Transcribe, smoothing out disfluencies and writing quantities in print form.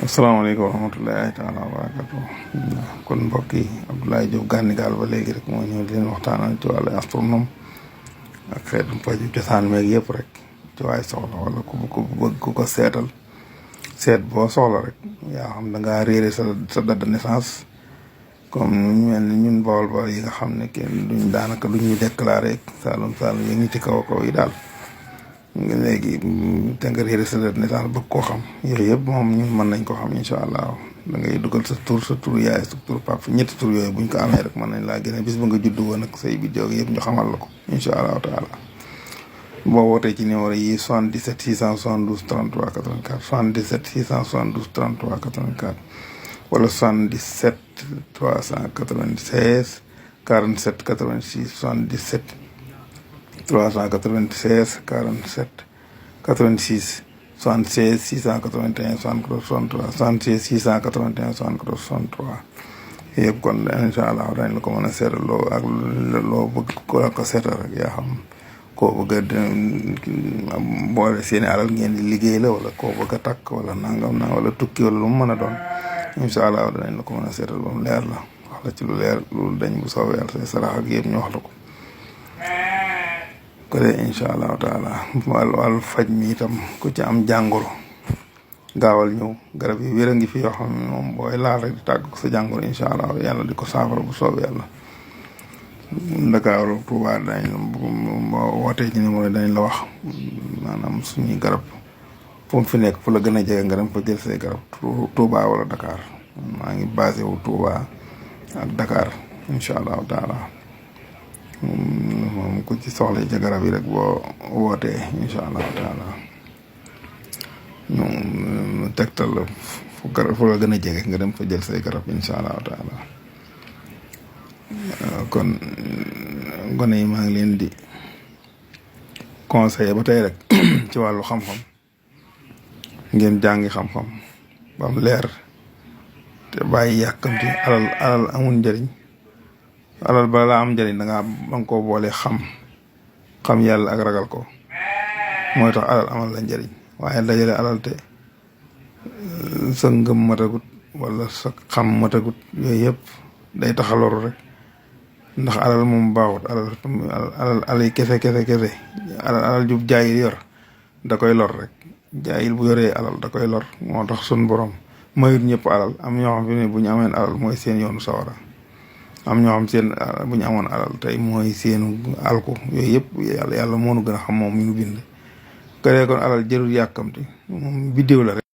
asalaamaaleykum wa rahmatullahi taala wa barakatu. kon mbokk yi Abdoulaye Diop Gandigal ba léegi rek moo ñëw di leen waxtaanal ci wàllu astronome ak xeetu paju cosaan meeg yëpp rek ci waay soxla wala ku bëgg ku ko seetal seet boo soxla rek yaa xam da ngaa réere sa date de naissance comme ñu mel ni ñun Bawol yi nga xam ne kenn duñ daanaka duñ ñu déclaré Saalum Saalum yi ngi ci kaw yi daal léegi te nga réere sa date de naissance bëgg koo xam yooyu yëpp moom ñun mën nañ ko xam incha allah da ngay dugal sa tur yaay sa tur papa ñetti tur yooyu buñ ko amee rek mën nañ laa génne bis ba nga judd woon ak say vidéo yëpp ñu xamal la ko incha allahu taala boo wootee ci numéro yi 77 672 33 84 77 672 33 84 wala 77 396 47 86 77 396 47 86 76 681 74 63 76 681 74 63 yëpp kon incha allah dañ la ko mën a seetaloo ak loo bëgg ko seetal rek yaa xam koo bëgg a boole seeni alal ngeen di liggéey la wala koo bëgg a takk wala nangam na wala tukki wala lu mu mën a doon incha allah danañ la ko mën a seetal ba mu leer la wax la ci lu leer loolu dañ bu soobee yàlla say sarax ak yëpp ñu wax la ko. ko de incha allahu taala wàllu faj mi itam ku ci am jàngoro gaawal ñëw garab yi wér a ngi fi yoo xam ne moom booy laal rek di tàgg sa jàngoro incha allah yàlla di ko saafara bu soobee yàlla. Ndakaaru Tuubaa dañ boo wootee ci numéro dañ la wax maanaam suñuy garab fu mu fi nekk fu la gën a jege nga dem fa jël say garab Tuubaa wala Dakar maa ngi basé wu Tuubaa ak Dakar incha allahu taala moom ku ci soxla ci garab yi rek boo wootee incha allahu taala ñu tegtal la fu la gën a jege nga dem fa jël say garab incha allahu taala kon gone yi maa ngi leen di conseiller ba tey rek ci wàllu xam-xam ngeen jàngi xam-xam ba mu leer te bàyyi yàkkamti alal amul njëriñ alal bala laa am njëriñ da nga koo boole xam yàlla ak ragal ko mooy tax alal amal la njëriñ waaye dajale alal te sa ngëm matagut wala sa xam matagut yooyu yëpp day tax a loru rek ndax alal moom baaxut alal yi kese alal jub jaayil yor da koy lor rek jaayil bu yoree alal da koy lor moo tax sun borom mayut ñëpp alal am ñoo xam ne bu ñu ameen alal mooy seen yoonu sawara am ñoo xam seen bu ñu amoon alal tey mooy seenu alku yooyu yëpp yàlla moo nu gën a xam moom mi nu bind. këree kon alal jërul yàkkamti moom biddéew la rek